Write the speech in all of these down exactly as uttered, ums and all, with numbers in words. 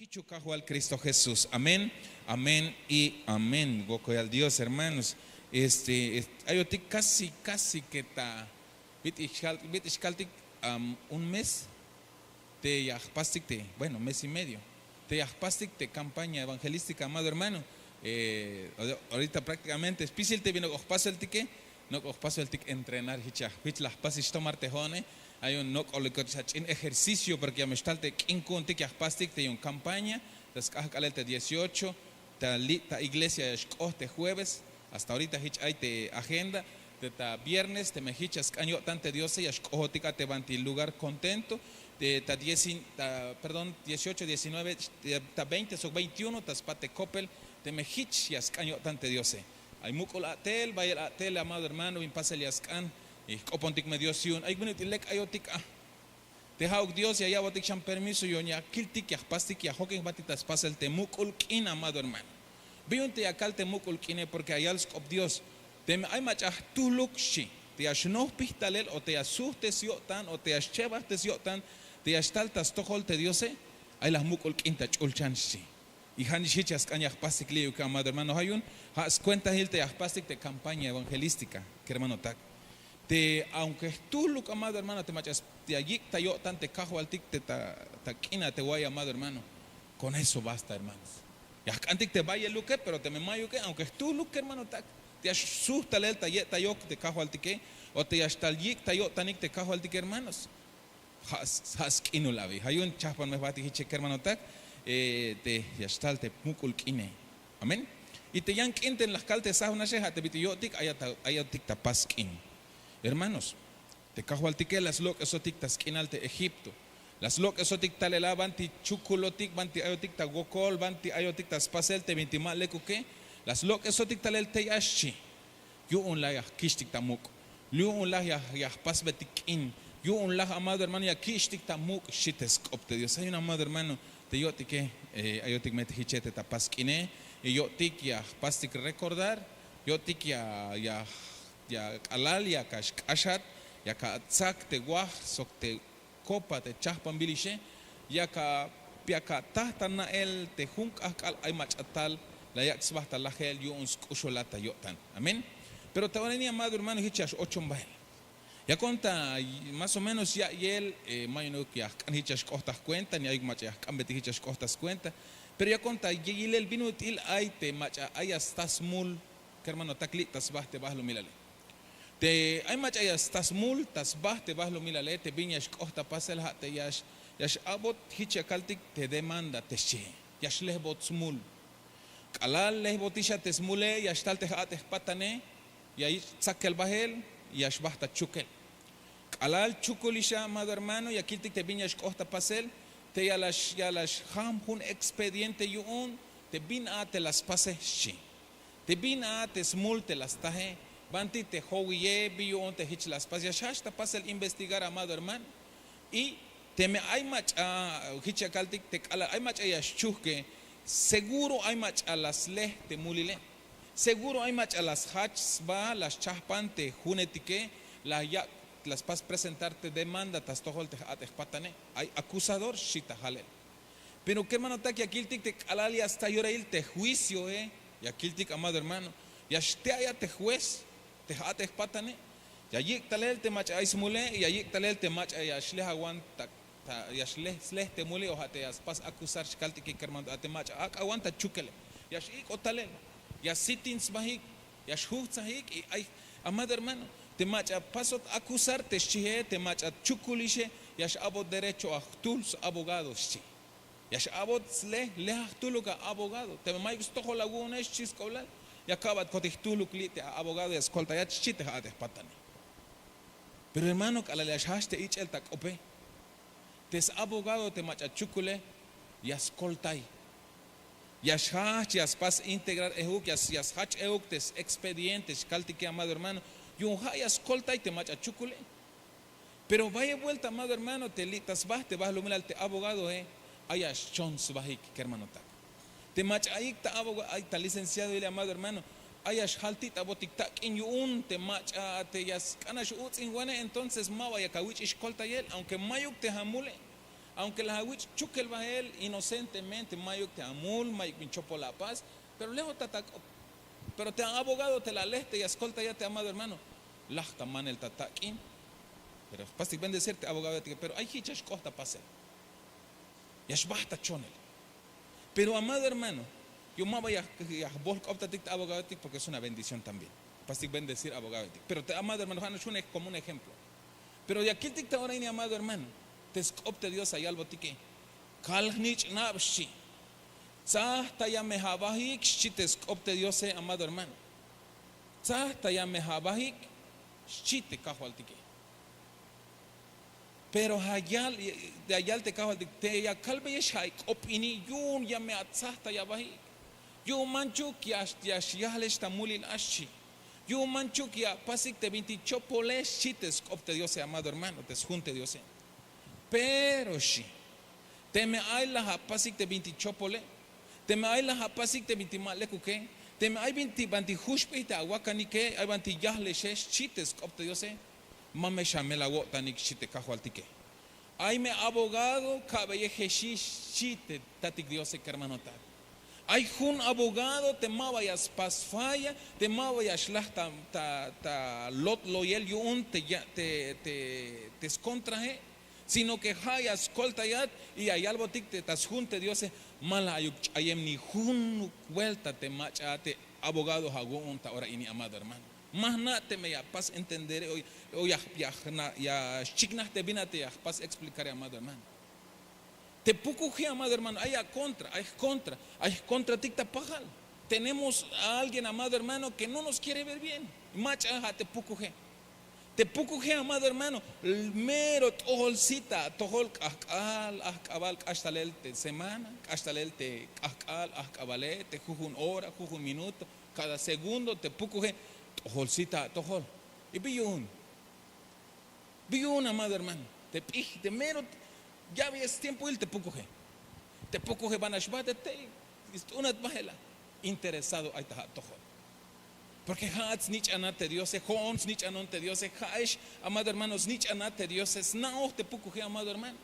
Jichuk kajwal Kristo Jesús. Amén, amén y amén. Wokoyal Dios, hermanos. Este, ayotik casi, casi que ta bit'ix kaltik un mes te ya jpastik te, bueno, mes y medio te ya jpastik te campaña evangelística, amado hermano. Ahorita prácticamente spisil te bin ok ojpaseltike, nok' oj pasbeltik entrenar jich la jpasix tomar te jo'one. Ay un nok'olikot xa ch'in ejercicio porque ya me xtal te k'in ku'untik ya jpastik te yu'un campaña. Ta sk'ajk'alel te dieciocho ta li' ta iglesia ya xk'oht te jueves. Hasta ahorita jich ay te agenda te ta viernes teme jich ya sk'an yo'tan te diose ya xk'ohotik a te banti lugar contento. Te ta dieciocho diecinueve ta veinte sok veintiuno ta spat te kopel teme jich ya sk'an yo'tan te diose. Ay muk'ul a'tel bayel a'tel amado hermano bin pasel ya sk'an. Y jk'opontik me dios yu'un ay bin ut'il lek ayotik a te ja'uk dios ya ya'botik xan permiso yu'un ya kiltik ya jpastik ya jokik jbatik ta spasel te muk'ul k'in amado hermano. Bin yu'un te ya kal te muk'ul k'ine porke ya yal sk'op dios teme ay mach'a jtuhluk xchi te ya xnojpij talel o te ya sujtes yo'tan o te ya xchebajtes yo'tan te ya xtal ta stojol te diose. Ay la jmuk'ul k'in ta ch'ulchan xchi. Y ja' nix jich ya sk'an ya jpastik li'uke amado hermano ja' yu'un ja' skuentahil te ya jpastik te campaña evangelística. Kermanotak te aunke jtuhluk amado hermano te mach'a ya yik' ta yo'tan te kajwaltik te ta k'in a te wa'iy amado hermano. Kon eso basta hermanos. Ya jk'antik te bayeluke pero teme mayuke aunke jtuhluk kermanotak te ya xsuj talel ta ye'tayok te kajwaltike o te ya xtal yik' ta yo'tanik te kajwaltike hermanos. Ja' sk'inul abi ja' yu'un chajpan me jbatik jiche kermanotak te ya xtal te muk'ul k'ine. Amén. Y te yan k'in te la jkal te sajwnaxe ja' te bit'il yo'tik ayotik ta pas k'in. Hermanos, te kajwaltike la slok'esotik ta sk'inal te egipto. La slok'esotik talel a banti chukulotik banti ayotik ta wokol banti ayotik ta spasel te binti ma lekuke. La slok'esotik talel tey a xchi. Yu'un la ya jkich'tik ta muk'. Yu'un la ya jpasbetik k'in. Yu'un la amado hermano ya kich'tik ta muk' xchi te sk'op te dios ay un amado hermano. Te yo'tike ayotik me te jiche te ta pas k'ine. Y yo'tik ya jpastik rekordar. Yo'tik ya k'alal ya ka xk'axat ya ka atsak te waj sok te kopa te chajpanbilixe. Ya ka ataj ta na'el te jun k'ajk'al ay mach'a tal la yak' sba ta lajel yu'un sk'uxulat ta yo'tan. Amén. Pero ta ora ini amado hermano jich ya x'ochon bahel. Yakon ta más o menos ya'iyel. Mayunuk ya jk'an jich ya xk'oht ta jkuenta ni ayuk mach'a ya jk'anbetik jich ya xk'oht ta skuenta. Pero yakon ta yilel bin ut'il ay te mach'a ay ya sta smul. Kermanotak li' ta sba te bahlumilale te ay mach'a ya sta smul ta sba te bahlumilale te bin ya xk'oht ta pasel ja' te ya x'a'bot jich ya kaltik te demanda te xchihe. Ya xlejbot smul. K'alal lejbotix a te smule ya xtal te j'at'ej patane. Ya yich' tsakel bahel. Ya xba ta chukel. K'alal chukulix a amado hermano ya kiltik te bin ya xk'oht ta pasel te ya la xjam jun expediente yu'un te bin a te la spase xchi. Te bin a te smul te la staje. Banti te jowiye bin yu'un te jich la spas ya xjajch ta pasel investigar amado hermano. Y teme ay mach'a jich ya kaltik te k'alal ay mach'a ya xchuhke seguro ay mach'a la slej te mulile. Seguro ay mach'a la sjach sba la schajpan te junetike la yak' la spas presentar te demanda ta stojol te j'at'ej patane. Ay akusador xchi ta jalel. Pero kermanotak ya kiltik te k'alal ya sta yorahil te juicioe. Ya kiltik amado hermano. Ya xte' aya te juez te j'at'ej patane. Ya yik' talel te mach'a ay smule y ya yik' talel te mach'a ya xlej awan ta ya xlej slej te muli o ja' te ya spas akusar xkaltike kermanotak a te mach'a ak' awan ta chukele. Ya x'ik'ot talel. Ya sitin sbahik. Ya xjujtsajik y ay amado hermano te mach'a pasot akusar te xchihe te mach'a chukulixe. Ya x'a'bot derecho a jtuhl sabogado xchi. Ya x'a'bot slej lej ajtuhluk a abogado teme mayuk stojol awu'une xchi sk'oblal. Ya ka'batkotik jtuhluk li' te a abogado ya skoltayat xchi te j'at'ej patane. Pero hermano k'alal ya xjajch te ich'el ta k'ope te sabogado te mach'a chukule ya skoltay. Ya xjajch ya spas integrar ehuk ya sjajch ehuk te sexpediente xkaltike amado hermano. Yu'un ja' ya skoltay te mach'a chukule. Pero bayel buelta amado hermano te li' ta sba te bahlumilal te abogadoe. Ay ya xchon sbahik kermanotak. Te mach'a ayik ta abogado ay ta licenciado yile amado hermano. Ay ya xjaltit'abotik tak'in yu'un te mach'a te ya sk'an nax utz'inwanej entonces ma ba ya kawich'ix koltayel aunke mayuk te jamule. Aunke la awich' chukel bahel inocentemente, mayuk te amul, mayuk bin chopol apas, pero leo ta ta k'op. Pero te abogado te la le te ya skoltayat te amado hermano, laj ta manel ta tak'in. Pero jpastik bendecir te abogado te, pero ay jich ya xk'oht ta pasel, ya xbaht ta chonel. Pero amado hermano, yo ma ba ya jbohk'obtatik te abogado tik, porque es una bendición también. Jpastik bendecir abogado tik, pero te amado hermano ja' nax jun como un ejemplo. Pero ya kiltik ta ora ini amado hermano, te sk'op te Dios ya yalbotike: kal jnich'nab, xchi. Tzajtaya me abahik, xchi te sk'op te Diose, amado hermano. Tzajtaya me abahik, xchi te Kajwaltike. Pero ya yal te Kajwaltik te ya kalbeyex ja' k'op ini, yu'un ya me atzajtay abahik. Yu'un manchuk ya xyajlex ta mulil a, xchi. Yu'un manchuk ya apasik te bintik chopole, xchi te sk'op te Diose, amado hermano, te sjun te Diose. Pero xchi, teme ay la apasik te bintik chopole, teme ay la apasik te bintik ma lekuke, teme ay bintik bantik juxb'ej te awakanike, ay bantik yajlexe, xchi te sk'op te Diose, ma me xamel awo'tanik, xchi te Kajwaltike. Ay me abogado kabeyejexix, xchi te Tatik Diose, kermanotak. Ay jun abogado te ma ba ya spas falla, te ma ba ya xlaj ta, ta, ta lot loyel yu'un te, te, te skontrae, sino que ja' ya skoltayat y ya yalbotik te ta sjun te Diose, ma la ayuk ch'ayem ni junuk vuelta te mach'a te abogado awu'un ta ora ini, amado hermano. Ma jna' teme ya apas entendere o ya, ya xchiknaj te bin a te ya jpas explicare, amado hermano. Te pukuje, amado hermano, ay akontra, ay jkontra, ay jkontratik ta pajal. Tenemos a alguien, amado hermano, que no nos quiere ver bien. Mach'a ja' te pukuje. Te pukuje, amado hermano, mero t'ojol sit ta atojol, k'ajk'al, ajk'abal, k'ax talel te semana, k'ax talel te k'ajk'al, ajk'abale, te jujun hora, jujun minuto, cada segundo te pukuje t'ojol sit ta atojol. Y bi yu'un, bi yu'un, amado hermano, te p'ij, te mero ya'be stiempoil te pukuje. Te pukuje banax bate te st'unat bahel a, interesado ay ta atojol. Porque ja'at snich'anat te Diose, jo'on snich'anon te Diose, ja'ex, amado hermano, snich'anat te Diose, sna'oj te pukuje, amado hermano.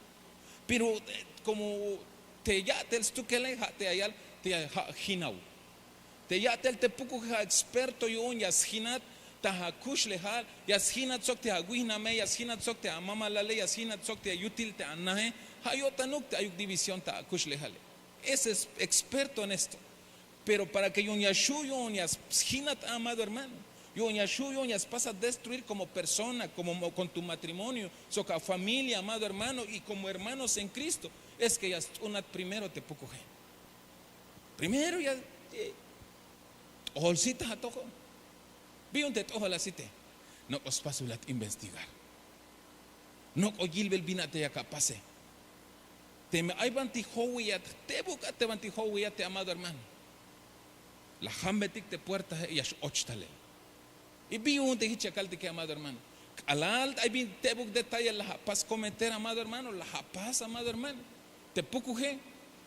Pero como te ya'tel stukele, ja' te ya yal te ja' jinaw. Te ya'tel te pukuje ja' experto yu'un, ya sjinat ta akuxlejal, ya sjinat sok te awihname, ya sjinat sok te amamalale, ya sjinat sok te yutil te anae. Ja' yo'tanuk te ayuk división ta akuxlejale. Ese es experto en esto. Pero para que yu'un ya xju' yu'un ya sjinat, amado hermano, yu'un ya xju' yu'un ya spas a destruir como persona, como con tu matrimonio, sok afamilia, amado hermano, y como hermanos en Cristo, es que ya sts'unat primero te pukuje. Primero ya t'ojol sit ta atojol. Bi yu'un te t'ojol asite. Nok'o spasulat investigar. Nok'o yilbel bin a te yak apase. Teme ay bantik jowiyat, jtebuk a te bantik jowiyat te, amado hermano, la jambetik te puertae, ya x-och talel. Y bi yu'un te jich ya kaltike, amado hermano. K'alal ay bin tebuk detalle la apas cometer, amado hermano, la apas, amado hermano. Te pukuje,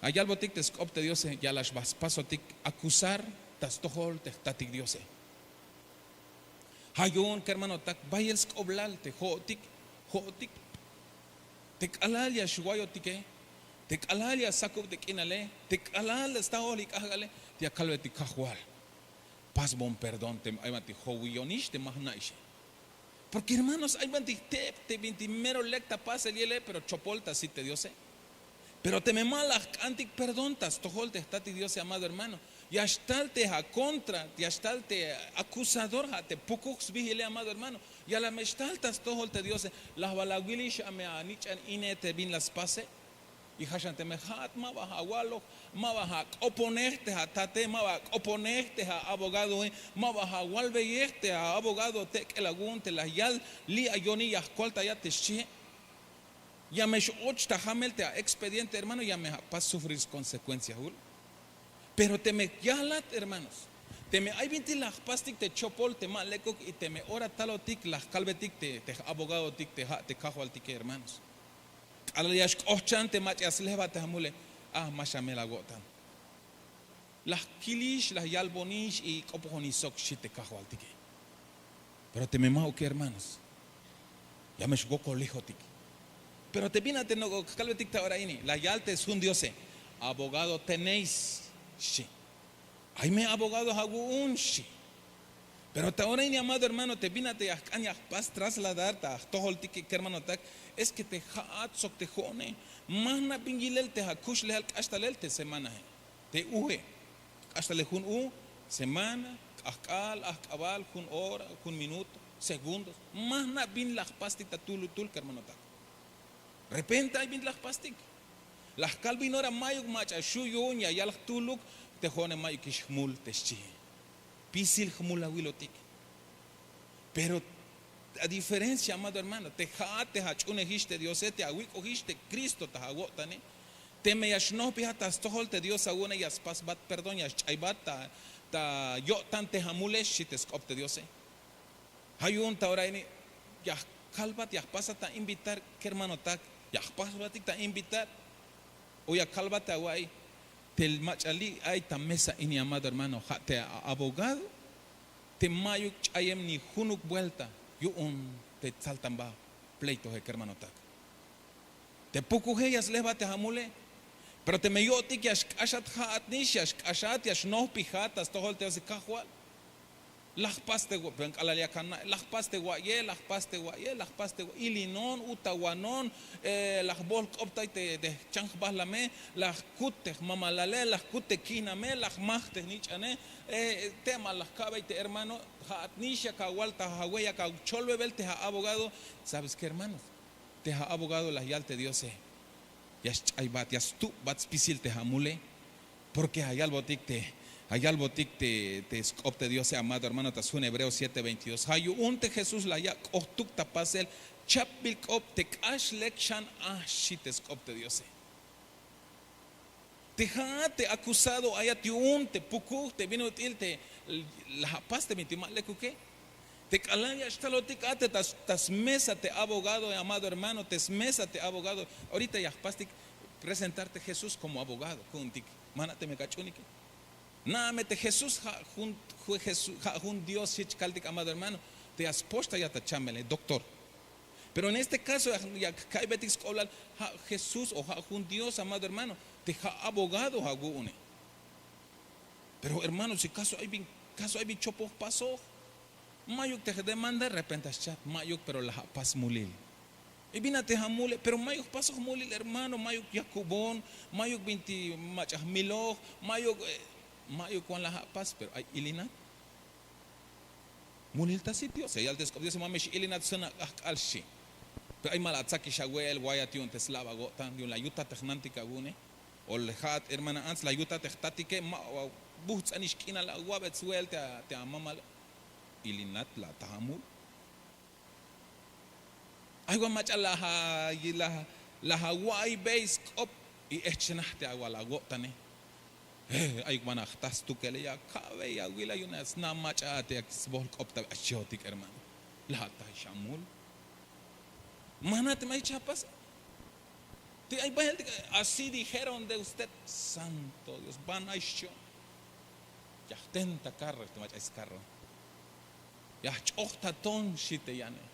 ya yalbotik te sk'op te Diose, ya la xba spasotik acusar ta stojol te jtatik Diose. Ja' yu'un, kermanotak, bayel sk'oblal te jo'otik, jo'otik. Te k'alal ya xwayotike, te k'alal ya sakub te k'inale, te k'alal stajol jk'ajk'ale, te ya kalbetik: Kajwal, pasbon perdón teme ay bantik jowiyonix te ma jna'exe. Porque hermanos, ay bantik jteb te bintik mero lek ta pasel yele, pero chopol ta sit te Diose. Pero teme ma la jk'antik perdón ta stojol te jtatik Diose, amado hermano, ya xtal te akontra, ya xtal te acusador, ja' te pukuj sbijile, amado hermano. Ya la me xtal ta stojol te Diose, la bal awilix a me anich'an ine te bin la spase. Y ja' xan teme ja'at ma ba awaloj, ma ba ak'oponej te atate, ma ba ak'oponej te abogadoe, ma ba awalbeyej te abogado tek'el awu'un te la yal li' ayoni ya jkoltayat te xchie. Ya me x-och ta jamel te a expediente, hermano, ya me apas sufrir skonsecuencia jul. Pero teme yajlat, hermanos, teme ay bintik la jpastik te chopol te ma lekuk, y teme ora talotik la jkalbetik te, te abogadotik te ja' te kajwaltike, hermanos, k'alal ya xk'ohchan te mach'a ya slebat te amule, a, ma xamel awo'tan. La jkilix, la yalbonix y k'opojonix sok, xchi te kajwaltike. Pero teme ma'uke, hermanos, ya me xwokolijotik. Pero te bin a te nok'o kalbetik ta ora ini la yal te sjun diose, abogado tenéis, xchi. Ay me abogado awu'un, xchi. Pero ta ora ini amado hermano te bin a te ya jk'an ya jpas trasladar ta jtojoltike kermanotak, es ke te ja'at sok te jo'one ma jna' bin yilel te akuxlejal k'ax talel te semanae. Te uje, k'ax talel jun u, semana, k'ajk'al, ajk'abal, jun ora, jun minuto, segundos, ma jna' bin la jpastik ta tulutul kermanotak. Repente ay bin la jpastik, la jkal bin ora mayuk mach'a xu' yu'un ya yal jtuluk, te jo'one mayukix jmul te xchihe. Pisil jmul awilotik. Pero a diferencia amado hermano te ja'at te ach'unejix te diose te awik'ojix te kristo ta awo'tane, teme ya xnojpijat ta stojol te dios awu'une ya spasbat perdón ya sch'aybat ta yo'tan te amule xchi te sk'op te diose. Ja' yu'un ta ora ini ya jkalbat ya jpasat ta invitar kermanotak, ya jpasbatik ta invitar. O ya kalbat awa'iy te mach'a li' ay ta mesa ini amado hermano ja' te abogado te mayuk ch'ayem ni junuk buelta yu'un te tsaltanba pleitoje kermanotak. Te pukuje ya slejbat te amule. Pero teme yo'tik ya xk'axat ja'at nix ya xk'axat ya xnojpijat ta stojol te diose kajwal. La jpas te k'alal yak ana'i la jpas te wa'ye la jpas te wa'ye la jpas te wa'ye ilinon utawanon. La jbohol k'optay te jchan jbahlame, la jkut te jmamalale la jkut te kihname la jmaj te jnich'ane. Te ma la jka'bey te hermano, ja'at nix yak awal ta awe yak acholbebel te abogado. Sabes ke hermano, te abogado la yal te diose, ya sch'aybat ya stubbat spisil te amule. Porke ayalbotik te ayalbotik te sk'op te diose amado hermano ta sjun hebreo siete veintidós ja' yu'un te jesús la yak' k'ohtuk ta pasel chapbil k'op te k'ax lek xan a xchi te sk'op te diose. Te ja'at te akusado ayat yu'un te pukuj te bin ut'il te la apas te bintik ma lekuke. Te k'alal ya xtalotik a te ta smesa te abogado amado hermano te smesa te abogado. Orita ya jpastik presentarte jesús komo abogado ku'untik. Mana' teme kach'unike. Na'ame te jesús ja' jun dios jich kaltik amado hermano, te ya spoxta ya ta chamele doktor. Pero en este kaso ya ka'iybetik sk'oblal, ja' jesús o ja' jun dios amado hermano, te ja' abogado awu'une. Pero hermano si kaso ay bin chopoj pasoj, mayuk te demanda repente a xchaj mayuk pero la apas mulil. Y bin a te amule pero mayuk jpasoj mulil hermano mayuk yakubon, mayuk binti mach'a jmiloj, mayuk mayuk wan la apas pero ay ilinat. Mulil ta sit dios ya yal te sk'op dios ma me x'ilinat suna k'ajk'al xchi. Pero ay ma la atsakix awe'el wayat yu'un te slab awo'tan yu'un la yutat te jnantik awu'une. O le ja'at hermana ants la yutat te jtatike ma, buhtz'anix k'inal awa'bet swel te amamale. Ilinat la ta amul. Ay wa mach'a la awa'iybey sk'op y ehchnaj te awal awo'tane. Ay wa najta stukele ya ka'bey awila yu'un a sna' mach'a a te ya sbohl k'op ta achiotik hermano. La atay xamul. Mana te ma yich apase. Te ay bahel te asi dijeron de usted. Santo dios ban ay xchion. Ya jten ta karro te mach'a ay skarro. Ya jch'oj ta ton xchi te yane.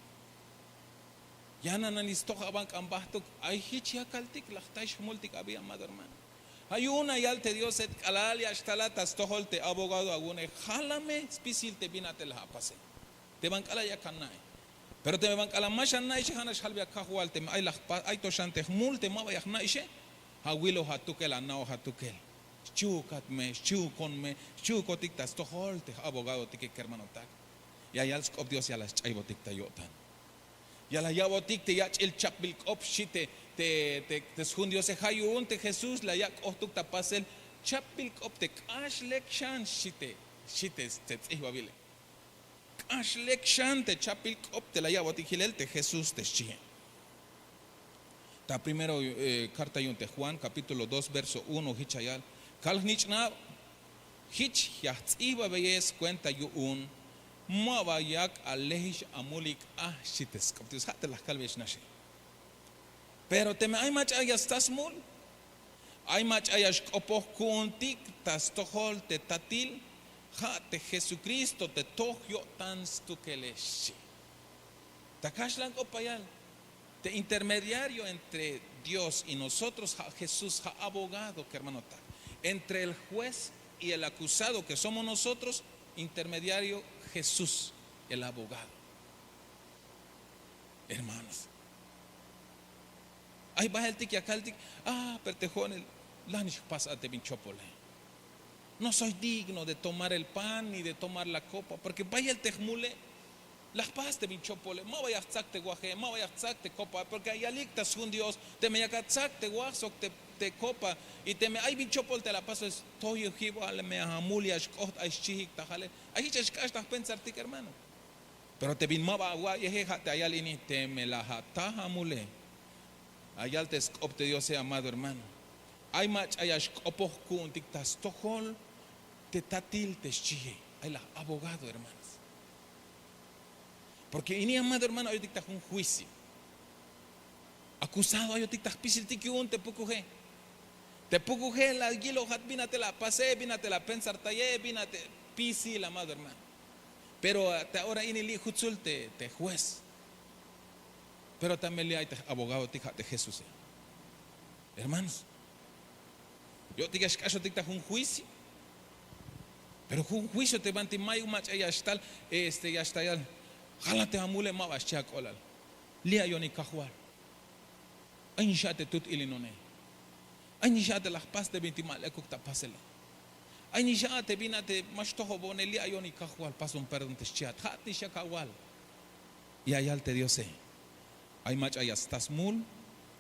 Ya nanan istoj aban k'an bahtuk. Ay jich yakaltik la jtayx jmultik abi amado hermano. Ja' yu'un la yal te diose k'alal ya xtalat ta stojol te abogado awu'une, jalame spisil te bin a te la apase. Te ban k'alal yak ana'i. Pero teme ban k'alal ma xana'ixe ja' nax jalbeya kajwal teme ay to xan te jmul te ma ba ya jna'ixe. Awiloj atukel ana'oj atukel. Xchihukat me xchihukon me. Xchihukotik ta stojol te abogadotike kermanotak. Ya yal sk'op dios ya la sch'aybotik ta yo'tan. Ya la ya'botik te yach'il chapbil k'op xchi te sjun diose ja' yu'un te jesús la yak' k'ohtuk ta pasel chapbil k'op te k'ax lek xan xchi te tz'ijbabile. K'ax lek xan te chapbil k'op te la ya'botik jilel te jesús te xchihe. Ta primero karta yu'un te juan kapítulo dos verso uno jich ya yal, kal jnich'nab, jich ya jtz'ijbabeyes kuenta yu'un ma ba yak alejix amulik a xchi te sk'op dios ja' te la jkalbeyex naxe. Pero teme ay mach'a ya sta smul, ay mach'a ya xk'opoj ku'untik ta stojol te tatil, ja' te jesukristo te toj yo'tan stukelex xchi. Ta kaxlan k'op bayal, Te intermediario entre Dios y nosotros ha' Jesús, ha' abogado kermanotak. Entre el juez y el akusado ke somos nosotros, intermediario, Jesús, el abogado. Hermanos, ay baheltik ya kaltik, ah pero te ho'nel, lanix jpas a te bin chopole. No soy digno de tomar el pan ni de tomar la kopa porke bayel te jmule. La jpas te bin chopole, ma ba ya jtzak te waje, ma ba ya jtzak te kopa porke ya yalik ta sjun dios, teme yak atzak te waj sok te kopa, y teme ay bin chopol te la pasoj, toyojibal me amul ya xk'oht ay xchihik ta halel. Ay jich ya xk'ax ta jpensartik hermano. Pero te bin ma ba awa'iyeje ha' te ayal ini, teme la ataj amule. Ayal te sk'op te diose amado hermano, ay mach'a ya xk'opoj ku'untik ta stojol te tatil te xchie. Ay laj abogado hermanos. Porke ini amado hermano ayotik ta jun juicio. Akusado ayotik ta jpisiltik yu'un te pukuje. Te pukuje la yilojat bin a te la apase, bin a te la apensartaye, bin a te, pisil amado hermano. Pero te ora ini li' jutzul te juez. Pero también li' ay te abogadotik ha' te jesuse. Hermanos, yo'tik ya xk'axotik ta jun juicio. Pero jun juicio te banti mayuk mach'a ya xtal, este ya xtal yal, jala te amule ma ba xchi ak'olal. Li' ayonik kajwal. Ay nix a te tut ilinone. Ay nix a te la jpas te bintik ma lekuk ta pasele. Ay nix a te bin a te ma xtojobone, li' ayonik kajwal pason perdón te xchiat, ha' nix yak awal. Y ayal te diose, ay mach'a ya sta smul.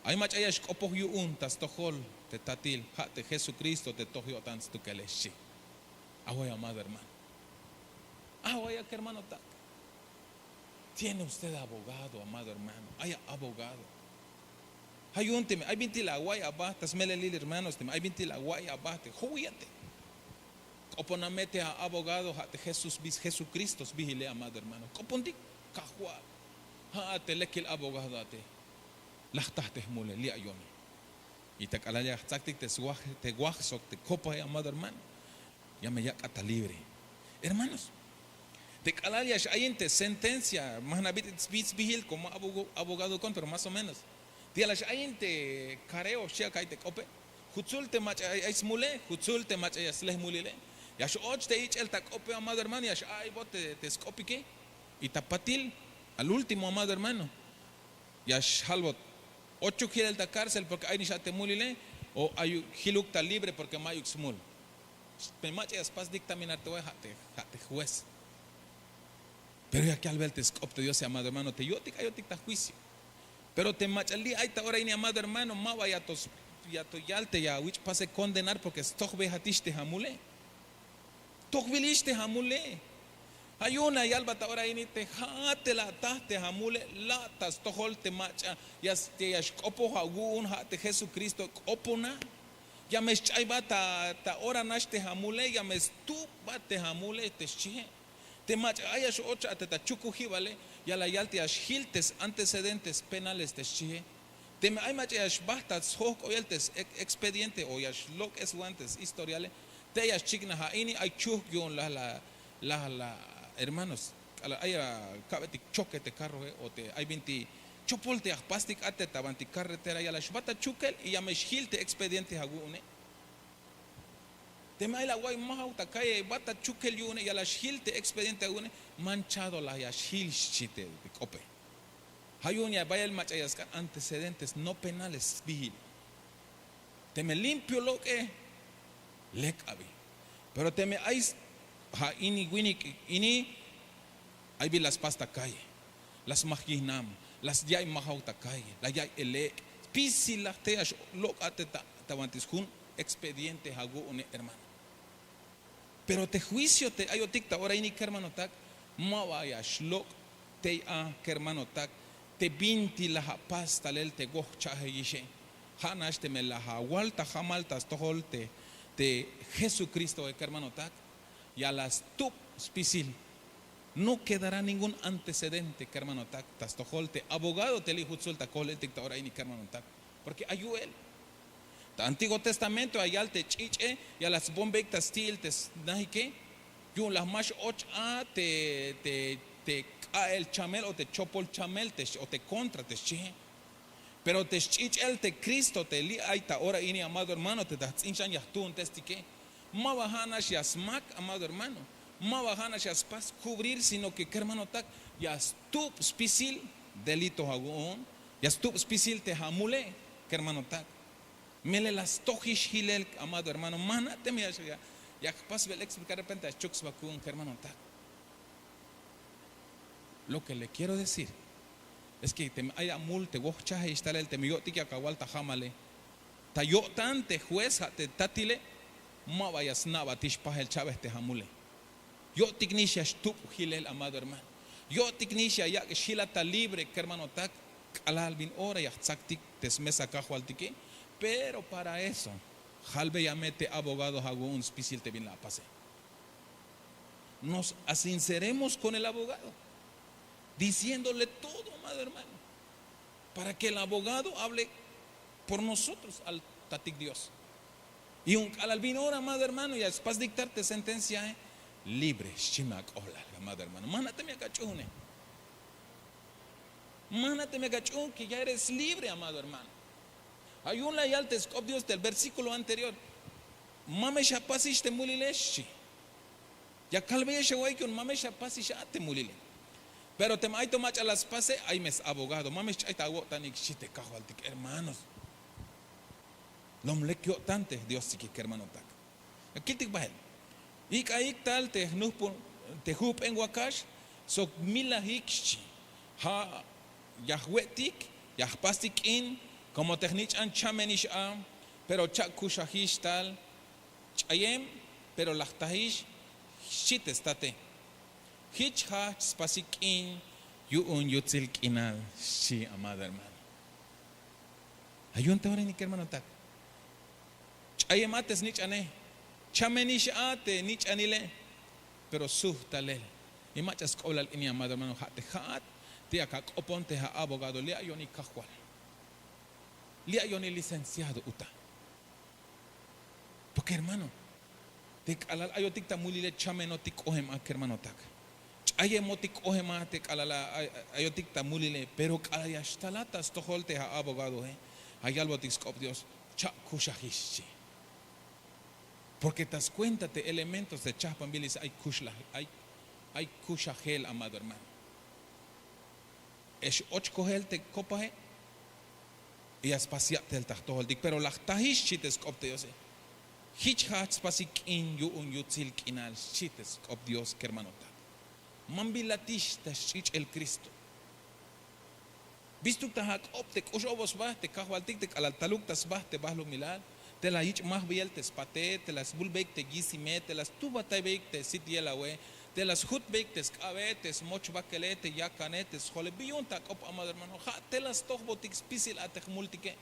Ay mach'a ya xk'opoj yu'un ta stojol te tatil ha' te jesukristo te toj yo'tan stukele xchi. Away amado hermano. Away akermanotak. Tiene usted abogado amado hermano, ay abogado. Ha yu'un teme ay bintik la awa'iy aba ta smelelil hermanos, teme ay bintik la awa'iy aba te jowiyate, k'opona me te abogado ha' te jesús bis jesukristo sbihile amado hermano, k'opontik. Kajwal, ha' a te lekil abogado a te. La jtaj te jmule li' ayone. Y ta k'alal ya jtzaktik te waj sok te kopae amado hermano, ya me yak'at ta libre. Hermanos, te k'alal ya x'ayin te sentencia ma jna' bit'il sbihil komo abogado kon pero más o menos, te ya la x'ayin te kareo xchi aka'ay te k'ope. Jutzul te mach'a ay smule, jutzul te mach'a ya slehmulile, ya x'och te ich'el ta k'ope amado hermano, ya x'a'aybot te sk'opike. Y ta patil, al último amado hermano, ya xjalbot ochuk hilel ta kárcel porke ay nix a te mulile, o ayuk jiluk ta libre porke mayuk smul. Me mach'a ya spas diktaminar te wa'i ha' te juez. Pero yak yalbel te sk'op te diose amado hermano te yo'tik ayotik ta juicio. Pero te mach'a li' ay ta ora ini amado hermano ma ba ya to yal te ya awich' pase kondenar porke stojbejatix te amule. Tojbilix te amule. Ha yu'un la yalbat ta ora ini te ha'at te la ataj te amule, la' ta stojol te mach'a ya xk'opoj awu'un ha' te jesukristo, k'opona. Ya me xch'aybat ta ora nax te amule, ya me stubbat te amule te xchihe. Te mach'a ay ya x'och a te ta chukujibale, ya la yal te ya xjil te antecedentes penales te xchihe. Teme ay mach'a ya xbajt ta sjojk'oyel te expediente o ya xlok'eswan te shistoriale, te ya xchiknaj a ini ay chuhk yu'un laj la, hermanos, k'alal ay aka'betik choque te karrohe o te ay binti chopol te ya jpastik a te ta banti karretera, ya la xbat ta chukel y ya me xjil te expediente awu'une. Teme ay la awa'iy majaw ta kalle bat ta chukel yu'une, ya la xjil te expediente awu'une, manchado la ya xjil xchi te k'ope. Ha yu'un ya bayel mach'a ya sk'an antecedentes no penales sbihil. Teme limpio lok'e, lek abi. Pero teme ay ha ini winik ini, ay bi la spas ta kalle, la smaj yihnam, la ya'iy majaw ta kalle, la ya'iy elek', spisil laj te ya xlok' a te ta banti sjun expediente awu'une hermano. Pero te juicio te ayotik ta ora ini kermanotak, ma ba ya xlok' tey a kermanotak, te binti la apas talel te wojcha'jeyixe. Ha nax teme la awal ta jamal ta stojol te jesukristoe kermanotak, ya la stub spisil. No kedará ningún antecedente kermanotak ta stojol te abogado te li' jutzul ta kohleltik ta ora ini kermanotak. Porke ay yu'el ta antiguo testamento ya yal te ch'ich'e, ya la sbombeik ta sti'il te snahike. Yu'un la jmax och a te k'a'el chamel o te chopol chamel o te kontra te xchihe. Pero te sch'ich'el te Kristo te li' ay ta ora ini, amado hermano, te ta jtz'in xan ya jtuuntestike. Ma ba ja' nax ya smak, amado hermano, ma ba ja' nax ya spas kubrir, sino ke kermanotak, ya stub spisil delito awu'un, ya stub spisil te amule, kermanotak. Melel la stojix jilel, amado hermano, ma jna' teme ya jpasbel explicar repente ya schuk sba ku'un, kermanotak. Lo ke le kiero decir es ke teme ay amul te wojchajix talel, teme yo'tik yak awal ta jamale, ta yo'tan te juez ja' te tatile, ma ba ya sna'batix pajel cha'bej te amule. Yo'tik nix ya xtub jilel, amado hermano. Yo'tik nix ya yak' xjilat ta libre, kermanotak, k'alal bin ora ya jtzaktik te smesa kajwaltike. Pero para eso jalbeya me te abogado awu'un spisil te bin la apase. Nos asinceremos con el abogado, diciéndole todo, amado hermano, para que el abogado hable por nosotros al tatik Dios. Y un k'alal bin ora, amado hermano, ya spas dictar te sentencia, eh, libre xchi me ak'oblal, amado hermano. Ma jna' teme ya ach'uune, ma jna' teme ya ach'uun ke ya eres libre, amado hermano. Ay un la yal te sk'op Dios te versículo anterior: ma me xapasix te mulile, xchi. Ya kalbeyex awa'iy yu'un ma me xapasix a te mulile. Pero teme ay to mach'a la spase, ay me s-abogado, ma me xch'ay ta awo'tanik, xchi te kajwaltik, hermanos. Lom lek yo'tan te Dios tike, kermanotak. Ya kiltik bahel. Ik'aik tal te jnujpu, te jujp'en wakax sok milajik, xchi. Ja' ya jwe'tik, ya jpastik k'in, komo te jnich'an chamenix a, pero cha'kuxajix tal, ch'ayem, pero la jtajix, xchi te state. Jich jajch spasik k'in yu'un yutsil k'inal, xchi, amado hermano. Ay yu'un te ora ini, kermanotak. Ch'ayem a te snich'ane, chamenix a te nich'anile, pero suj talel. Y mach'a sk'oblal ini, amado hermano, ja' te ja'at te yak ak'opon te ja' abogado, li' ayon i kajwal, li' ayon i licenciado uta. Porque hermano, te k'alal ayotik ta mulile chamenotik k'ojem a, kermanotak. Ch'ayemotik k'ojem a te k'alal a- a- ayotik ta mulile, pero k'alal ya xtalat ta stojol te ja' abogadoe, ja' yalbotik sk'op Dios: cha'kuxajix, xchi. Porque ta scuenta te elementos te chajpanbil dice ay kuxlaj, ay, ay kuxajel, amado hermano. Ex och kojel te kopaje, ya spas ya'tel ta jtojoltik, pero la jtajix, xchi te sk'op te Diose. Jich jajch spasik k'in yu'un yutsil k'inal, xchi te sk'op Dios, kermanotak. Mambilatix ta sch'ich'el Kristo. Bistuk ta jak'ob te k'ux obol sba te kajwaltik te k'alal taluk ta sba te balumilal, te la yich' majbeyel te spate, te la sbulbeyik te yisime, te la stujbataybeik te sit yelawe, te la sjutbeyik te sk'abe, te smoch bakele, te yakane, te sjole. Bi yu'un ta k'op, amado hermano? Ja' te la stojbotik spisil a te jmultike.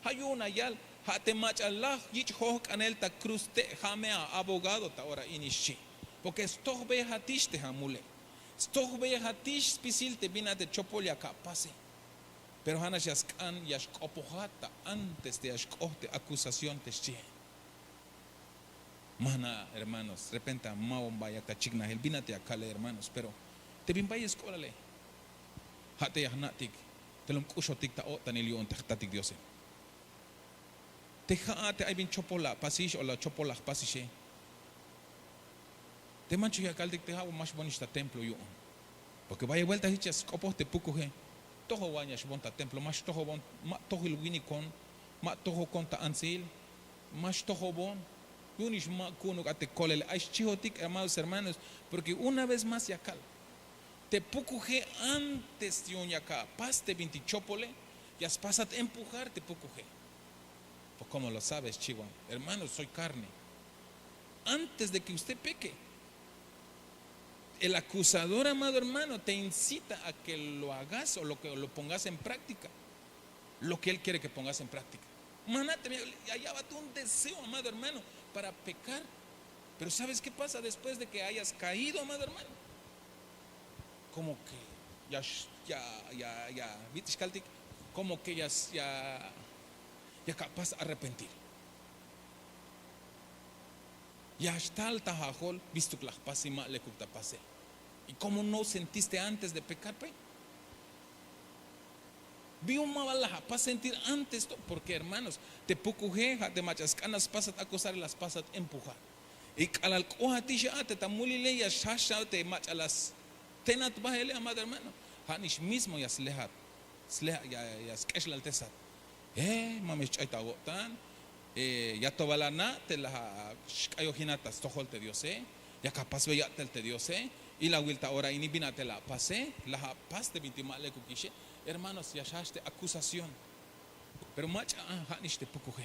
Ja' yu'un la yal, ja' te mach'a laj yich' jojk'anel ta cruz te', ja' me a abogado ta ora ini, xchi. Porque stojbeyejatix te amule, stojbeyejatix spisil te bin a te chopol yak apase. Pero ja' nax ya sk'an ya xk'opojat ta antes te ya xk'oht te acusación te xchie. Ma jna', hermanos, repente ma ba yak ta chiknajel bin a te ya kale, hermanos, pero te bin bayel sk'oblale, ja' te ya jna'tik te lom k'uxotik ta o'tanil yu'un te jtatik Diose. Te ja'a te ay bin chopol la apasix o la chopol la jpasixe, te manchuk ya kaltik te ja' ma xbonix ta templo yu'un. Porque bayel buelta jich ya sk'opoj te pukuje: tojowan ya xbon ta templo, ma xtojobon, ma tojil winikon, ma tojokon ta antsil, ma xtojobon. Yu'unix ma ku'unuk a te kolele. Ay xchijotik, amados hermanos, porque una vez más ya kal: te pukuje antes yu'un yak apas te bintik chopole, ya spasat empujar te pukuje. Pues, ¿cómo lo sabes? Xchi wan: hermano, soy carne. Antes de que usted peque, el acusador, amado hermano, te incita a que lo hagas o lo que lo pongas en práctica, lo que él quiere que pongas en práctica. Ma jna' teme ya ya'bat un deseo, amado hermano, para pecar. Pero ¿sabes qué pasa después de que hayas caído, amado hermano? Como que ya, ya, ya, ya, bit'ix kaltik, como que ya, ya, yak apas arrepentir. Ya xtal ta ajol, bistuk la jpasi, ma lekuk ta pasel. ¿Y cómo no sentiste antes de pecar, pe? Bi yu'un ma ba la apas sentir antes to, porke hermanos, te pukuje ja' te mach'a sk'an la spasat akusar la spasat empujar. Y k'alal k'oat ix a te ta mulile ya xjaxcha te mach'a la stenat baele amado hermano, ja' nix mismo ya slejat, ya sk'exlaltesat. Ma me xch'ay ta awo'tan. Ya to bal ana' te la xk'ayojinat ta stojol te diose, yak apasbey ya'tel te diose. Ilawil ta ora ini bin a te la apase, la apas te bintik ma lekuk ixe. Hermanos, ya xjajch te akusación. Pero mach'a a ja' nix te pukuje.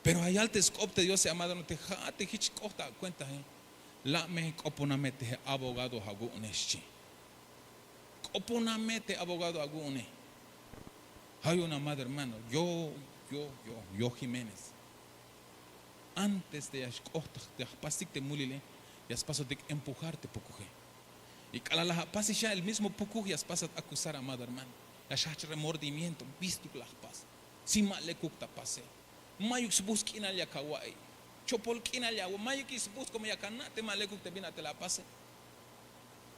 Pero ya yal te sk'op te diose amado hermano te ja'at te jich k'oht ta akuentaje. La' me k'opona me te abogado awu'une xchi. K'opona me te abogado awu'une. Ja' yu'un amado hermano, yo yo yo yo jiménez, antes te ya xk'oht te ya jpastik te mulile, ya spasotik empujar te pukuje. Y k'alal la apas ixa el mismo pukuj ya spasat akusar amado hermano, ya xjajch remordimiento. Bistuk la jpas, si ma lekuk ta pase. Mayuk sbujts' k'inal yak awa'iy. Chopol k'inal ya awa'iy mayuk sbujts' komo yak ana' te ma lekuk te bin a te la apase.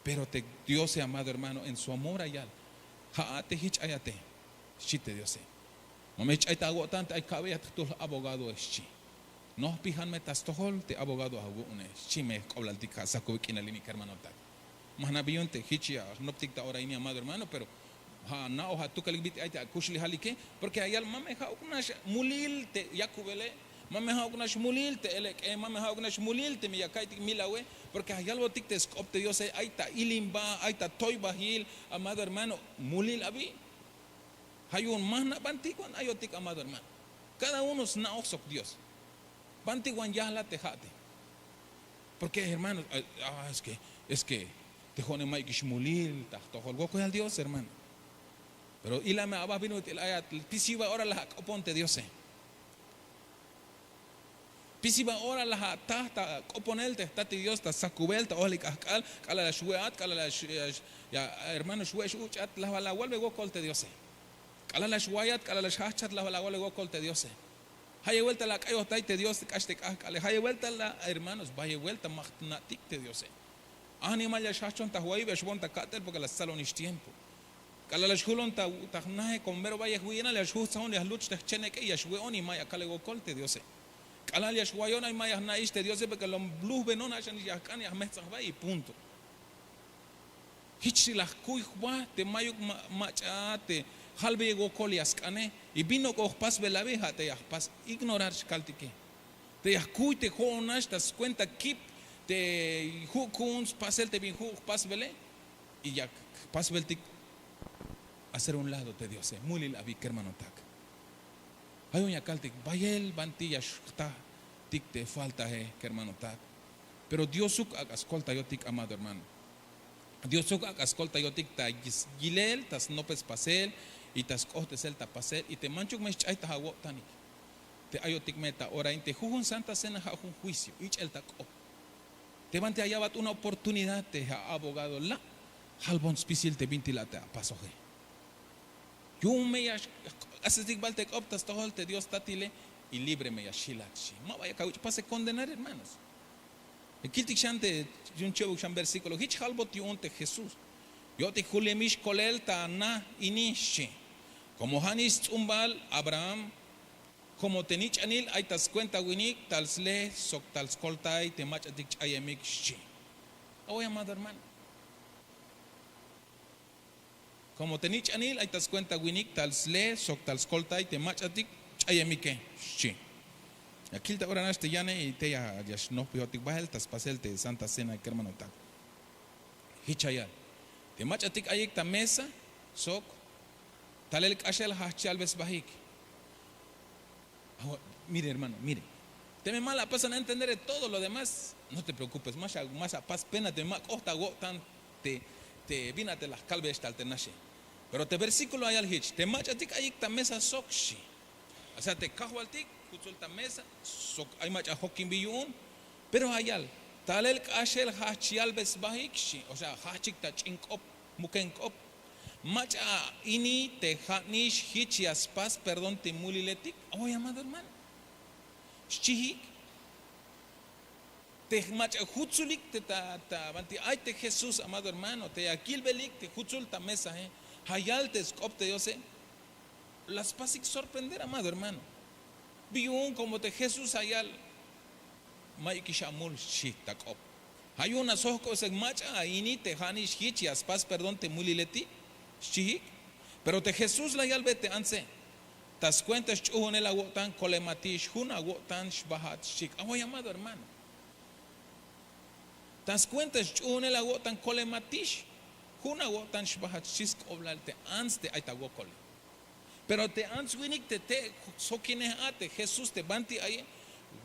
Pero te diose amado hermano en su amor ayal, ja'at te jich ayate, xchi te diose. Ma me xch'ay ta awo'tan te ay ka'beyat jtuhl abogadoe xchi. Nojpijan me ta stojol te abogado awu'une xchi me jk'oblaltik ja' sakube k'inal ini kermanotak. Ma jna' bi yu'un te jich ya jnoptik ta ora ini amado hermano pero ja' ana'oj atukalik bit'il ay te akuxlejalike. Porke ya yal ma me ja'uk nax mulil te yakubele, ma me ja'uk nax mulil te elek'e, ma me ja'uk nax mulil te me ya ka'iytik milawe. Porke ya yalbotik te sk'op te diose ay ta ilimba, ay ta toybajil. Amado hermano, mulil abi. Ja' yu'un ma jna' bantik wan ayotik amado hermano. Kada uno sna'oj sok dios. Bantik wan yajlat te ja'ate. Porke hermano, es ke te jo'one mayukix mulil ta jtojol wokoyal dios hermano. Pero ila me aba bin ut'il ayat, pisiba ora la ak'opon te diose. Pisiba ora la ataj ta k'oponel te jtatik dios ta sakubel ta ojlik ajk'al. K'alal la xwe'at k'alal la hermano xwe' x'uch'at la bal awalbe wokol te diose. K'alal la xwayat k'alal la xjajchat la bal awalbe wokol te diose. Ja' ye buelta la ak'ayojtay te dios k'ax te k'ajk'ale ja' ye buelta la hermanos bay ye buelta ma jtna'tik te diose. Animal ya xjajchon ta jwayib ya xboon ta ka'tel porke la stzalonix tiempo. K'alal la xjulon ta jnaje komo mero bayej wi'inal ya xjujtzaon ya jluch te jchenek'e ya xwe'on y ma ya kale wokol te diose. K'alal ya xwayon ay ma ya jna'ix te diose porke lom lujbenon axanix ya jk'an ya jmejtz'an jbay y punto. Jich la jkuy jba te mayuk mach'a te jalbeyej wokol ya sk'ane. Y bin nok'o jpasbel abi ja' te ya jpas ignorar xkaltike. Te ya jkuy te jo'on nax ta skuenta kip te ju' ku'un spasel te bin ju' jpasbele. Y yak jpasbeltik hacer un lado te diose mulil abi kermanotak. Ja' yu'un ya kaltik bayel banti ya xjtatik te faltae kermanotak. Pero diosuk ak'a skoltayotik amado hermano. Diosuk ak'a skoltayotik ta yilel ta snopes pasel y ta sk'ohtesel ta pasel y te manchuk me xch'ay ta awo'tanik. Te ayotik me ta ora in te jujun santa cena ja' jun juicio ich'el ta k'op. Te banti ya ya'bat una oportunidad te abogado la' jalbon spisil te bintik la' te apasoje. Yu'un me ya xk'asestik bal te k'op ta stojol te dios tatile. Y libre me ya xilat xchi ma ba ya kawich' pase kondenar hermanos. Kiltik xan te yu'un chebuk xan versíkulo jich jalbot yu'un te jesús. Yo'tik julemix kolel ta na ini xchi. Komo ja' nix sts'umbal abraham. Komo te nich'anil ay ta skuenta winik tal sle sok tal skoltay te mach'atik ch'ayemik xchi. Awoy amado hermano. Komo te nich'anil ay ta skuenta winik tal sle sok tal skoltay te mach'atik ch'ayemike xchi. Ya kil ta ora nax te yane y te ya xnojpijotik bahel ta spasel te santa cena kermanotak. Jich ayal te mach'atik ayik ta mesa sok talel k'axel jajch yalbe sbahik. Mire hermano mire, teme ma la apasan entender de todo lo demás, no te preokupes ma xa apas pena teme ma k'oht awo'tan te bin a te la jkalbeyex tal te naxe. Pero te versíkulo ayal jich te mach'atik ayik ta mesa sok xchi. O sea te kajwaltik jutzul ta mesa sok ay mach'a jokin bi yu'un. Pero ayal talel k'axel jajch yalbe sbahik xchi. O sea jajchik ta ch'in k'op, muken k'op. Mach'a ini te ja' nix jich ya spas perdón te muliletik. Awoy amado hermano, xchijik. Te mach'a jutsulik te ta banti ay te jesús amado hermano te ya kilbelik te jutzul ta mesae. Ja' yal te sk'op te diose. La spasik sorprender amado hermano. Biyu'un komo te jesús ja' yal, mayukix amul xchi ta k'op. Ja' yu'un asojk'o se mach'a a ini te ja' nix jich ya spas perdón te mulileti, xchijik. Pero te jesús la yalbe te antse, ta skuenta sch'uhunel awo'tan kolematix jun awo'tan xbajat xchik away amado hermano. Ta skuenta sch'uhunel awo'tan kolematix jun awo'tan xbajat xchi sk'oblal te ants te ay ta wokole. Pero te ants winik te te' sjokinej a te jesús te banti aye,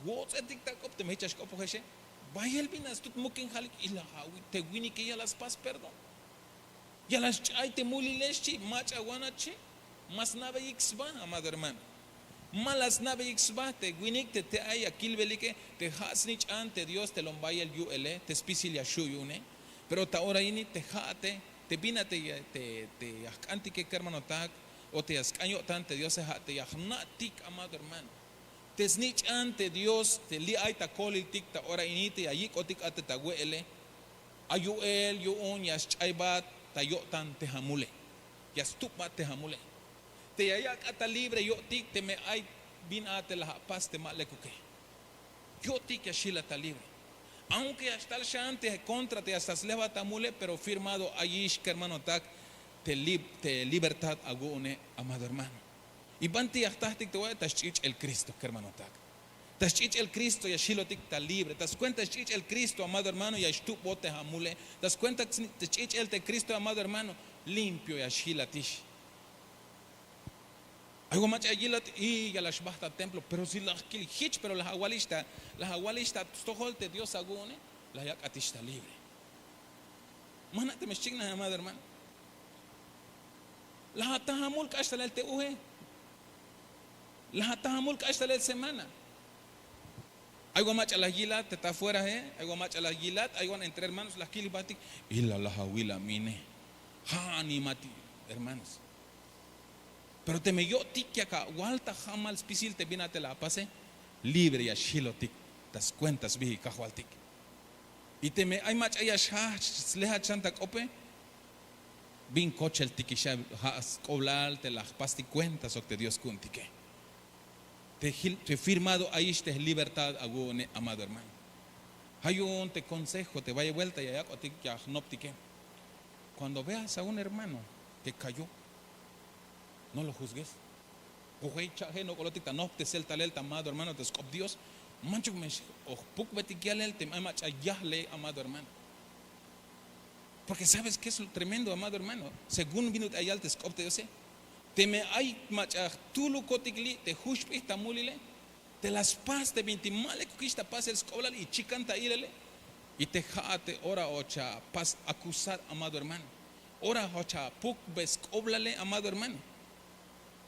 wotz'etik ta k'op teme jich ya xk'opojexe. Bayel bin astut mukin jalik y la ja' te winike ya la spas perdón. Ya la sch'ay te mulilex chi' mach'a wan a che'. Ma sna'beyik sba amado hermano. Ma la sna'beyik sba te winik te te ay ya kilbelike te ja' snich'an te dios te lom bayel yu'ele te spisil ya xhu' yu'une. Pero ta ora ini te ja' te te bin a te ya jk'antike kermanotak, o te ya sk'an yo'tan te diose ja' te ya jna'tik amado hermano. Te snich'an te dios te li' ay ta kohliltik ta ora ini te ya yik'otik a te ta we'ele. Ay yu'el yu'un ya sch'aybat ta yo'tan te amule. Ya stupbat te amule. Te ya yak'at ta libre yo'tik teme ay bin a te la apas te ma lekuke. Yo'tik ya xjilat ta libre. Aunke ya xtal xan te kontra te ya sta slejbat ta mule pero firmado ayix kermanotak te libertad awu'une. Amado hermano, y banti ya jtajtik te wa'e ta sch'ich'el kristo kermanotak. Ta sch'ich'el kristo ya xjilotik ta libre ta skuenta sch'ich'el kristo amado hermano ya xtubot te amule. Ta skuenta sch'ich'el te kristo amado hermano, limpio ya xjilatix. Ay wa mach'a ya yilat y ya la xbaj ta templo pero si la jkil jich pero la awalix ta la awalix ta stojol te dios awu'une. La yak'atix ta libre. Mana' teme xchiknaj amado hermano. La ataj amul k'ax talel te uje. La ataj amul k'ax talel semana. Ay wa mach'a la yilat te ta fuerahe. Ay wa mach'a la yilat ay wan entre hermanos la kil jbatik. Y la laj awil amine. Ja' animatik hermanos. Pero teme yo'tik yak awal ta jamal spisil te bin a te la apase, libre ya xjilotik ta skuenta sbijik kajwaltik. Y teme ay mach'a ya xjajch slejat xan ta k'ope, bin kocheltikixa ja' sk'oblal te la jpastik kuenta sok te dios ku'untike. Te firmado ayix te libertad awu'une amado hermano. Ja' yu'un te konsejo te bayel buelta ya yak'otik ya jnoptike. Kuando veas a un hermano ke kayo, no lo juzgues. Kujey cha'je nok'olotik ta nojptesel talel ta amado hermano ta sk'op dios. Manchuk me xojpukbetik yalel teme ay mach'a yajle amado hermano. Porke sabes ke es lo tremendo amado hermano, según bin ut'ayal te sk'op te diose. Teme ay mach'a jtulukotik li' te juxp'ij ta mulile, te la spas te bintik ma lekukix ta pasel sk'oblal y chikan ta ilele. Y te ja'at te ora och apas akusar amado hermano. Ora och apukbe sk'oblale amado hermano.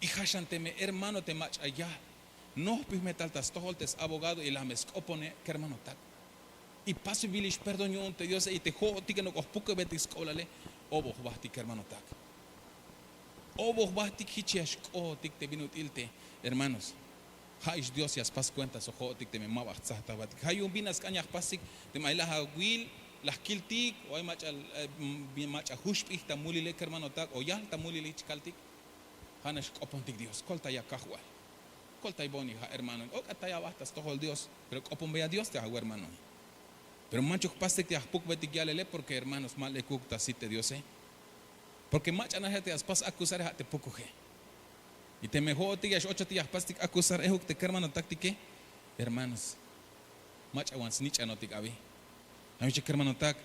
Y ja' xan teme hermano te mach'a yal nojpij me tal ta stojol te sabogado y la me sk'opone kermanotak. Y pasbil ix perdón yu'un te diose y te jo'otike nok'oj pukebeltik sk'oblale. Oboj bajtik kermanotak. Oboj bajtik jich ya xk'ohotik te bin ut'il te hermanos. Ja' ix dios ya spas kuenta sok jo'otik teme ma ba jtzajtajbatik ja' yu'un bin a sk'an ya jpastik. Teme ay laj awil, laj kiltik o ay mach'a juxp'ij ta mulile kermanotak o yajl ta mulile jich kaltik. Ja' nax k'opontik dios koltaya kajwal. Koltay boni ja' hermano ok'at taya bajt ta stojol dios. Pero k'oponbeya dios te awermanoe. Pero manchuk jpastik te ya jpukbetik yalele porke hermanos ma lekuk ta sit te diose. Porke mach'a naje te ya spas akusare ja' te pukuje. Y teme jo'otik ya x'ochotik ya jpastik akusar ejuk te kermanotaktike, hermanos, mach'a wan snich'anotik abi. Ay mach'a kermanotak,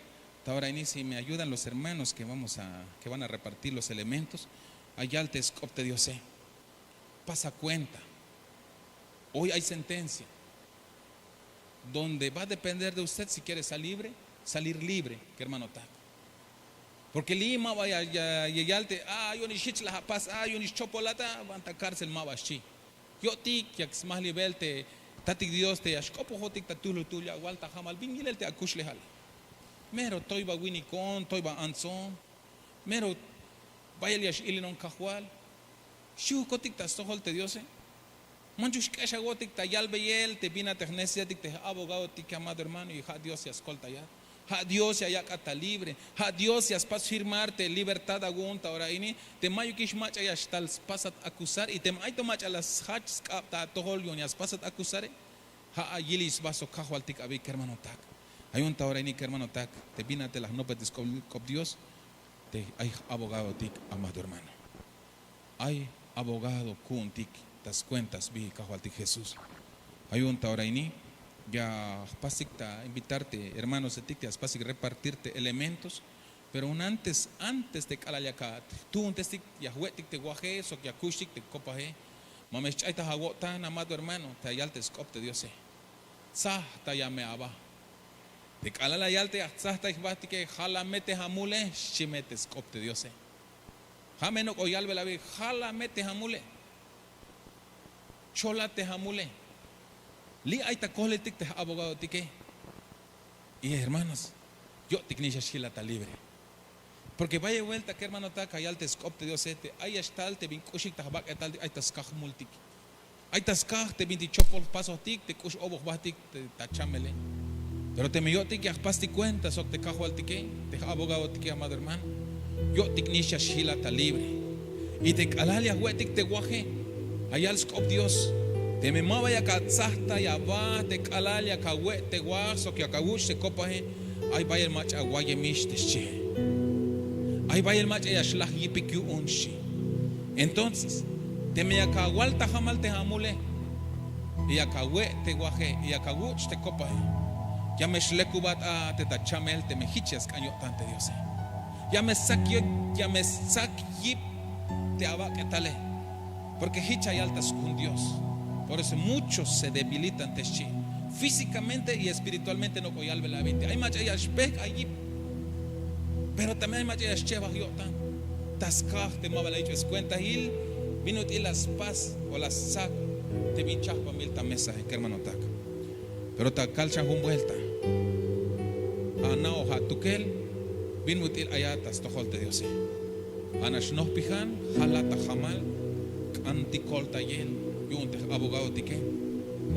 ta ora ini si me ayudan los hermanos ke vamos a ke van a repartir los elementos. Ayal te sk'op te diose. Pasa kuenta. Hoy ay sentencia donde va a depender de usted si kiere salir libre, salir libre kermanotak. Porke li' ma ba ya yal te a yu'un ix jich laj apas a yu'un ix chopolata, ban ta kárcel ma ba xchi. Yo'tik yak smajlibel te tatik dios te ya xk'opojotik ta tuhlutuhl ya awal ta jamal bin yilel te akuxlejal. Mero toy ba winikon toy ba antson. Mero bayel ya x'ilinon kajwal. Xchihukotik ta stojol te diose. Manchuk xk'exawotik ta yalbeyel te bin a te jnecesidadtik te j'abogadotike amado hermano y ja' dios ya skoltayat. Ja' Dios ya yak'at ta libre. Ja' Dios ya spas firmar te libertad awu'un ta ora ini. Te mayukix mach'a ya xtal spasat acusar y teme ay to mach'a la sjach sk'ab ta atojol yu'un ya spasat acusare, ja' a yilix sba sok kajwaltik abi kermanotak. Ayun ta ora ini kermanotak, te bin a te la jnopbetik sk'op Dios, te ay abogadotik, amado hermano. Ay abogado ku'untik ta skuenta sbi kajwaltik Jesús. Ayun ta ora ini ya jpastik ta invitar te hermanosetik te ya spastik repartir te elementos. Pero un antes antes te k'alal yak atuuntestik ya jwe'tik te waje sok ya kuxtik te kopaje, ma me xch'aytaj awo'tan, amado hermano, te ya yal te sk'op te Diose. Tsajtaya me aba. Te k'alal la yal te ya jtsajtay jbajtike, jalame te amule, xchi me te sk'op te Diose. Ja' me nok'o yalbel abi, jalame te amule, chola te amule. Li' ay ta kojletik te abogadotike. Y hermanos, yo'tik nix ya xjilat ta libre. Porke bayel buelta kermanotak ya yal te sk'op te Diose te ay ya xtal te bin k'uxik ta jbak'etal ay ta skaj multik. Ay ta skaj te bintik chopol jpasojtik te k'ux oboj jbajtik ta chamele. Pero teme yo'tik ya jpastik kuenta sok te kajwaltike, te abogadotike, amado hermano, yo'tik nix ya xjilat ta libre. Y te k'alal ya jwe'tik te waje, ya yal sk'op Dios, teme ma ba yak atsajtay aba te k'alal yak awe' te waj sok yak awuch' te kopaje, ay bayel mach'a awayemix te xchihe. Ay bayel mach'a ya xlaj yipik yu'un xchi. Entonces teme yak awal ta jamal te amule, y yak awe' te waje y yak awuch' te kopaje, ya me xlekubat a te ta chamel teme jich ya sk'an yo'tan te Diose. Ya me stsak yip, ya me stsak yip te abak'etale. Porke jich ya yal ta sk'un Dios. Por eso muchos se debilitan te xchi, físikamente y espiritualmente nok'o yalbel abinti ay mach'a ya xpejk' a yip. Pero también ay mach'a ya xchebaj yo'tan ta skaj te ma ba la yich'be skuentahil bin ut'il la spas o la stsak te bin chajpanbil ta mesahe kermanotak. Pero ta kal xan jun buelta, ana'oj atukel bin ut'il ayat ta stojol te Diose. Anax nojpijan, jalat ta jamal, k'antik koltayel yu'un te abogadotike.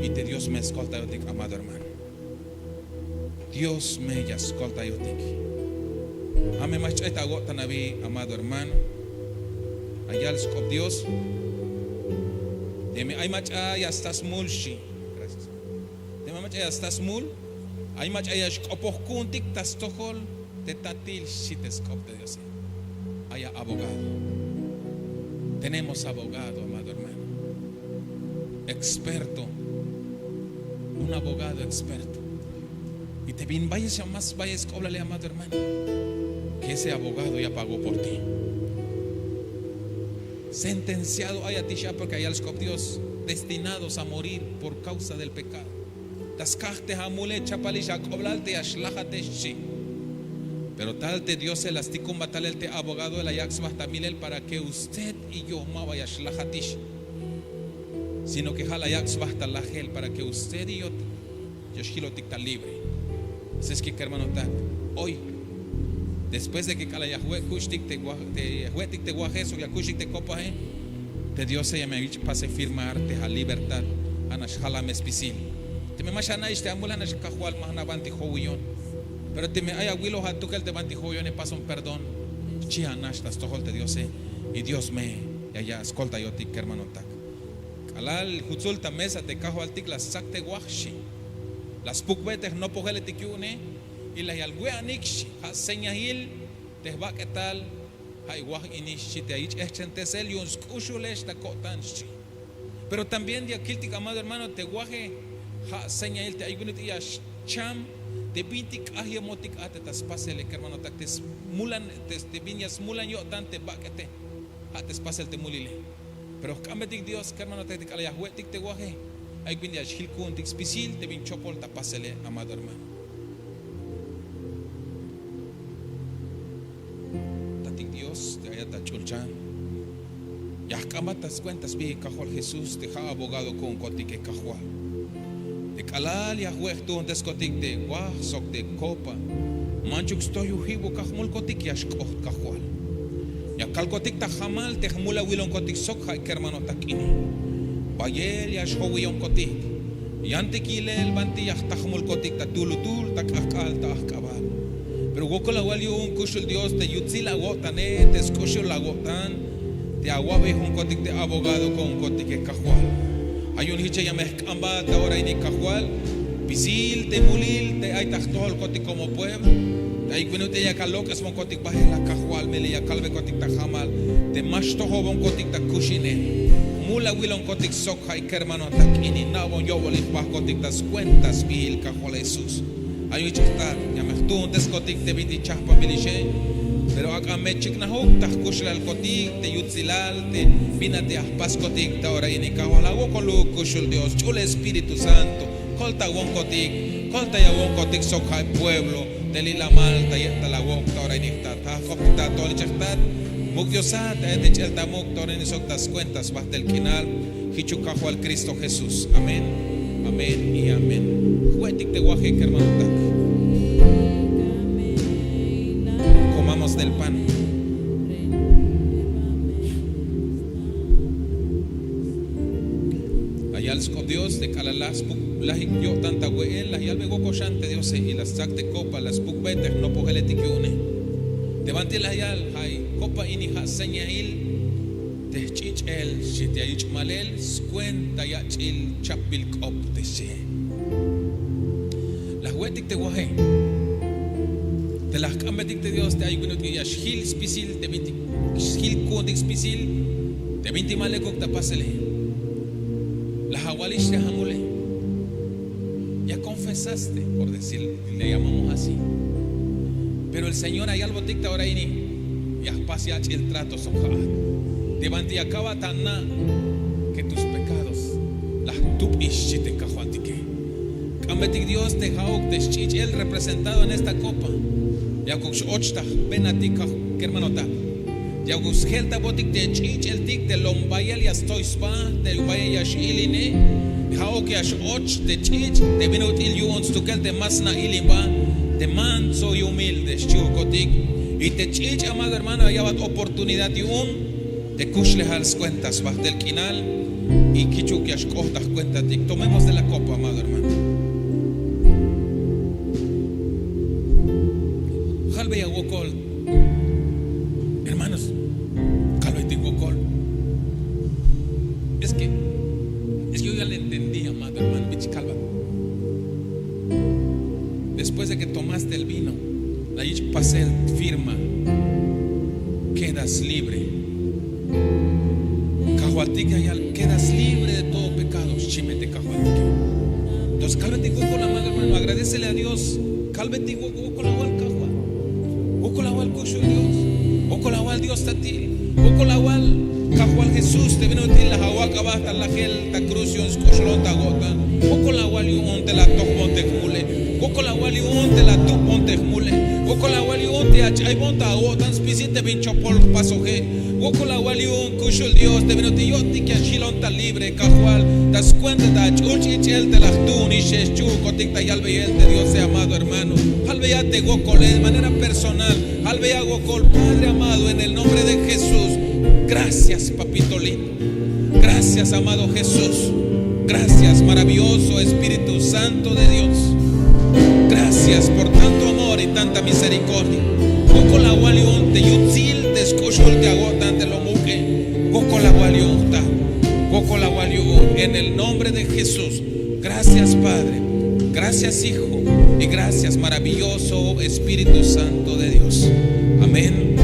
Y te Dios me skoltayotik, amado hermano. Dios me ya skoltayotik. Ja' me ma xch'ay ta awo'tan abi, amado hermano. Ya yal sk'op Dios, teme ay mach'a ya sta smul xchi. Teme ay mach'a ya sta smul, ay mach'a ya xk'opoj ku'untik ta stojol te tatil xchi te sk'op te Diose. Ay abogado. Tenemos abogado, amado hermano. Experto. Un abogado experto. Y te bin bayel ya más bayel sk'oblale, amado hermano, que ese abogado ya pagó por ti. Sentenciado ayatix a, porke ya yal sk'op Dios, destinados a morir por causa del pecado. Ta skaj te amule chapalix ak'oblal te ya xlajatex xchi. Pero tal te Diose la stikunbat talel te abogado, la yak' sba ta milel para que usted y yo ma ba ya xlajatix, sino que ja' la yak' sba ta lajel para que usted y yo ya xjilotik ta libre. Así es que kermanotak, hoy, después de que k'alal ya jwe' kuxtik te wa-, te ya jwe'tik te waje sok ya kuxtik te kopaje, te Diose ya me yich' pasel firmar te ja' libertad. Anax jala me spisil. Teme ma xana'ix te amul, anax: Kajwal, ma jna' banti jowiyon. Pero teme ay awiloj atukel te banti jowiyone, pason perdón, xchi anax ta stojol te Diose. Y Dios me ya, ya skoltayotik kermanotak. K'alal jutsul ta mesa te kajwaltik la stsak te waj xchi. La spukbe te jnopojeletik yu'une y la yal: We'anik xchi, ja' señahil te jbak'etal, ja' i waj ini xchi, te ya yich' ehchentesel yu'un sk'uxulex ta ko'tan xchi. Pero también ya kiltik, amado hermano, te waje ja' señahil te ay bin ut'il ya xcham te bintik k'ajyemotik a te ta spasele kermanotak, te smulan, te, te bin ya smulan yo'tan te bak'ete, ja' te spasel te mulile. Pero jk'ambetik Dios kermanotak, te k'alal ya jwe'tik te waje, ay bin ya xjil ku'untik spisil te bin chopol ta pasele, amado hermano. Tatik Dios te ayat ta ch'ulchan, ya jk'ambat ta skuenta sbiil Kajwal Jesús te ja' abogado ku'unkotike Kajwal. Te k'alal ya jwe' jtuunteskotik te waj sok te kopa, manchuk stoy ujibuk a jmulkotik, ya xk'oht Kajwal. Ya kalkotik ta jamal te jmul awilonkotik sok ja' kermanotak ini. Bayel ya xjowiyonkotik. Yantik yilel banti ya jta jmulkotik ta tulutul, ta k'ajk'al, ta ajk'abal. Pero wokol awal yu'un kuxul Dios te yutsil awo'tane, te sk'uxul awo'tan, te awa'bey junkotik te abogado ko'unkotike Kajwal. Ay yu'un jich ya me jk'ambat ta ora ini Kajwal, spisil te mulil te ay ta jtojolkotik como pueblo, te ayuk bin ut'il yak alok'esbonkotik bael a Kajwal, melel ya kalbekotik ta jamal te ma xtojobonkotik ta kuxinel. Jmul awilonkotik sok ja'i kermanotak ini na'bon yo'bolil jbajkotik ta skuenta sbiil Kajwal Jesús. Ay yu'un jich jtat ya me jtuunteskotik te bintik chajpambilixe, pero ak'a me chiknajuk ta jkuxlejalkotik te yutsilal te bin a te ya jpaskotik ta ora ini Kajwal. Awokoluk kuxul Dios, ch'ul Espíritu Santo, koltawonkotik, koltayawonkotik sok ja'i pueblo te li'lamal ta ye'tal awok ta ora ini jtat. Ja' jk'optik ta ato'onik jtat, muk' Diosat, te ch'el ta muk' ta ora ini sok ta skuenta sbajtel k'inal. Jichuk Kajwal Cristo Jesús. Amén, amén y amén. Jwe'tik te waje kermanotak. Comamos del pan. La yal sk'op Dios te k'alal la spuk, lajik yo'tan ta we'el, la yalbe wokol xan te Diose, y la stsak te copa, la spukbe te jnopojeletik yu'une. Te banti la yal, ja'i copa ini ja' señail te jch'ich'el, xchi, te ya yich' malel skuenta yach'il chapbil k'op, te xchi. La jwe'tik te waje. Te la jk'ambetik te Dios te ayuk bin ut'il ya xjil spisil te bintik, xjil ku'untik spisil te bintik ma lekuk ta pasele. La awalix te amule. Ya confesaste, por decir, le llamamos así. Pero el Señor ya yalbotik ta ora ini, ya jpas yach'il trato sok ja'at. Te banti ya ka'bat ana' que tus pecados la jtup'ix, xchi te Kajwaltike. K'ambetik Dios te ja'uk te sch'ich'el representado en esta copa. Yakuk x-och ta jbenatik, kermanotak. Yakuk sjeltabotik te ch'ich'eltik te lom bayel ya stsoy sba, te lom bayel ya x-iline. Ja'uk ya x-och te ch'ich' te bin ut'il yu'un stukel te ma sna' ilimba, te manso y humilde xchi'ukotik. Y te ch'ich', amado hermano, ya ya'bat oportunidad yu'un te kuxlejal skuenta sbajtel k'inal, y kichuk ya xk'oht ta jkuentatik. Tomemos de la copa, amado hermano. Jalbeya wokol, hermanos, kalbetik wokol. Es que, es que yo ya le entendí, amado hermano, bich kalbat. Después de que tomaste el vino, la yich' pasel firma, quedas libre. Kajwaltik ya yal, quedas libre de todo pecado, xchi me te Kajwaltike. Entonces kalbetik wokol, amado hermano, agradecele a Dios. Kalbetik wokol, wokol awal Kajwal. Wokol awal kuxul Dios. Wokol awal Dios tatil. Wokol awal Kajwal Jesús te bin ut'il la awak' aba ta lajel ta cruz yu'un sk'uxulon ta awo'tan. Wokol awal yu'un te la atojbon te jmule. Wokol awal yu'un te la atupbon te jmule. Wokol awal yu'un te ach'aybon ta awo'tan spisil te bin chopol jpasoje. Wokol awal yu'un kuxul Dios te bin ut'il yo'tik ya xjilon ta libre, Kajwal, ta skuenta ta ach'ul ch'ich'el te la jtuunixe xchi'ukotik ta yalbeyel te Diose, amado hermano. Jalbeya te wokole de manera personal. Jalbeya wokol, Padre amado, en el nombre de Jesús. Gracias, papito lindo. Gracias, amado Jesús. Gracias, maravilloso Espíritu Santo de Dios. Gracias por tanto amor y tanta misericordia. Wokol awal yu'un te yutsil te sk'uxul te awo'tan te lom uk'e. Wokol awal yu'un jta. Wokol awal yu'un en el nombre de Jesús. Gracias, Padre. Gracias, Hijo. Y gracias, maravilloso Espíritu Santo de Dios. Amén.